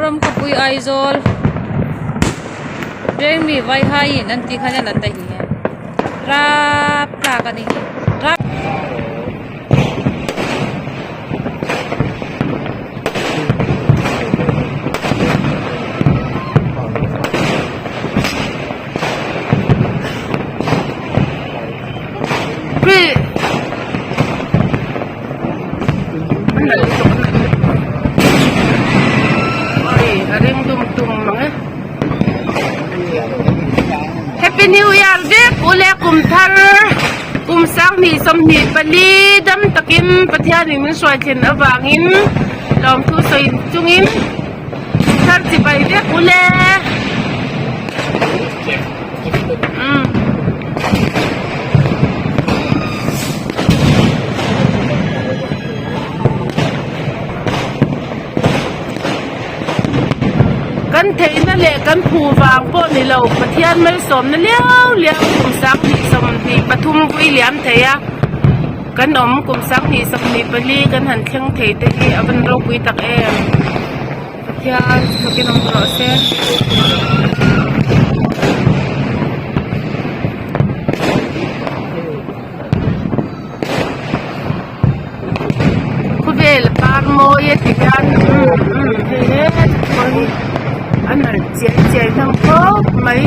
Mizoram khawpui Aizawl Vengmi Vaihaiin an tih khan a la ta hi rapthlak a ni rap. Happy New Year vek ule kum thar kum sanghnih 24 dam takin Pathianin min hruai thlen avangin lawmthu sawi chungin thar chibai vek ule. Kan theihna leh kan phu vang pawh ni lo Pathian malsawmna liau liau kum 2023 vui liam thei a kan awm kum 2024 kan han thleng thei te hi a van ropui tak em. Pathian thakin awm rawh se. Khawvel par mawi a ti hian umm hei he a nalh chiai chiai hlawm khawp mai.